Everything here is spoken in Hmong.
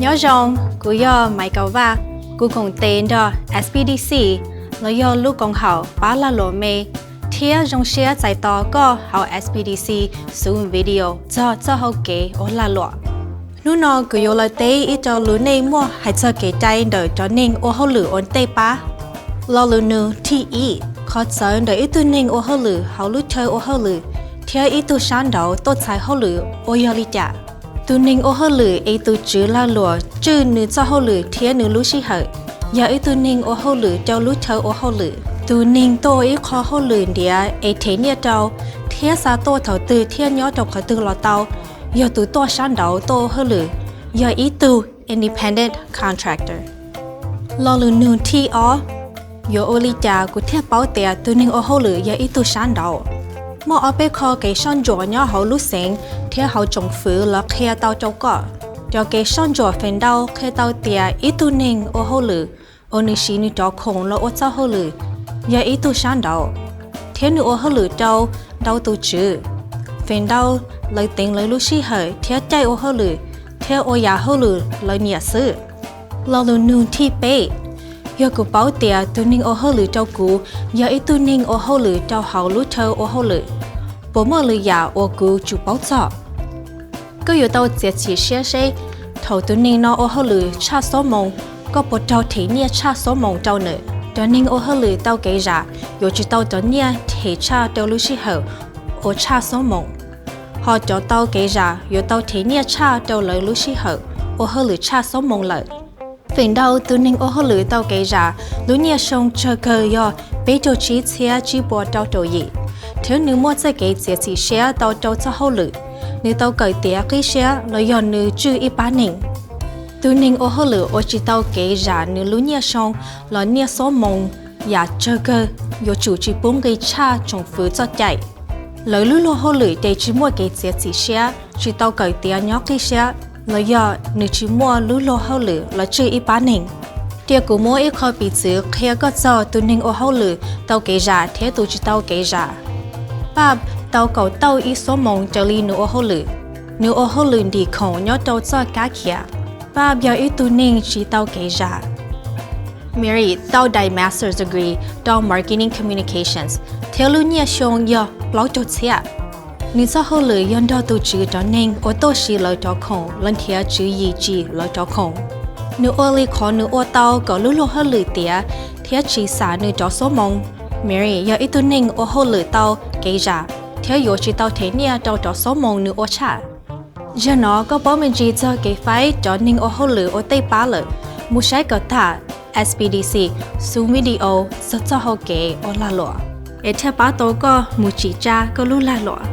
Nyob zoo, kuv yog Maiv Kaum Vaj. Kuv koom tes nrog S P D C los yog lub koom haum pab lag luam me thiab zoo siab txais tos koj hauv S P D C Zoom video txog txoj hau kev ua lag luam. Hnub no kuv yuav los teb ib rau lus neej muaj hais txog kev cai ntawm cov neeg ua hauj lwm ua ntej pab. Lo lus nug thib ib, qhov txawv ntawm ib tug neeg ua hauj lwm hauv lub chaw ua hauj lwm thiab ib tug sab nraud tuaj txais hauj lwm ua yog li cas? Tus neeg ua hauj lwm es tus tswv lag luam tswj nws txoj hauj lwm thiab nws lub sij hawm, yog ib tug neeg ua hauj lwm rau lub chaw ua hauj lwm. Tus neeg tuaj ua ib qho hauj lwm ntiav es them nyiaj rau thiab xa tuaj thaum twg thiab nyob rau qhov twg los tau, yog tus tuaj sab nraud tuaj ua hauj lwm, yog ib tug independent contractor. Lo lus nug thib ob, yuav ua li cas kuv thiaj paub tias tus neeg ua hauj lwm yog ib tug sab nraud? Muaj ob peb qho kev soj ntsuam nyob hauv lub xeev thiab hauv tsoom fwv los qhia tau rau koj. Cov kev soj ntsuam feem ntau qhia tau tias ib tug neeg ua hauj lwm uas nws siv nws cov khoom los ua txoj hauj lwm yog ib tug sab nraud, thiab nws ua hauj lwm rau ntau tus tswv. Feem ntau lawv teev lawv lub sij hawm thiab caij ua hauj lwm thiab ua yam hauj lwm lawv nyiam xwb. Lo lus nug thib peb, yog kuv paub tias tus neeg ua hauj lwm rau kuv yog ib tug neeg ua hauj lwm rau hauv lub chaw ua hauj lwm, puas muaj lwm yam uas kuv tsum paub txog? Koj yuav tau txiav txim siab seb thaum tus neeg no ua hauj lwm tshaj xuab moos, koj puas raug them nyiaj tshaj xuab moos rau nws. Cov neeg ua hauj lwm tau kev zam yuav tsis tau cov nyiaj them tshaj rau lub sij hawm uas tshaj xuab moos, hos cov tau kev zam yuav tau them nyiaj tshaj rau lawv lub sij hawm ua hauj lwm tshaj xuab moos lawm. Feem ntau tus neeg ua hauj lwm tau kev zam lub nyiaj zoo tsawg kawg yog peb caug tsib txhiab tsib puas rau caum yim, thiab nws muaj txoj kev txiav txim siab tau rau txoj hauj lwm, nws tau kawm tiav qib siab los yog nws tswj ib pab neeg. Tus neeg ua hauj lwm uas tsis tau kev zam nws lub nyiaj zoo los nyiaj xuab moos yam tsawg kawg yuav tsum tsis pub nqi tshaj tsoom fwv txoj cai. Lawv lub luag hauj lwm ces tsis muaj kev txiav txim siab, tsis tau kawm tiav nyob qib siab, los yog nws tsis muaj lub luag hauj lwm los tswj ib pab neeg. Cia kuv muab ib qho piv txwv qhia koj txog tus neeg ua hauj lwm tau kev zam thiab tus tsis tau kev zam. Pab tau kaum tauj ib xuab moos raws li nws ua hauj lwm. Nws ua hauj lwm ntim khoom nyob rau txoj kab khiav. Pab yog ib tug neeg tsis tau kev zam. Mary tau daim master's degree rau marketing communications thiab lub nyiaj xyoo yog plaub caug txhiab. Nws txoj hauj lwm yog nrog tus tswv cov neeg uas tuaj siv lawv cov khoom los nrhiav tswv yim tsim lawv cov khoom. Nws ua li qhov nws ua tau kom lub luag hauj lwm tiav thiab tsis xam nws cov xuab moos. Mary yog ib tug neeg ua hauj lwm tau kev zam thiab yuav tsis tau them nyiaj rau cov xuab moos nws ua tshaj. Yog no koj paub me ntsis txog kev faib cov neeg ua hauj lwm ua ntej pab lawm, mus saib kom tag S P D C Zoom video txog txoj hau kev ua lag luam, es thiaj pab tau koj mus tsim tsa koj lub lag luam.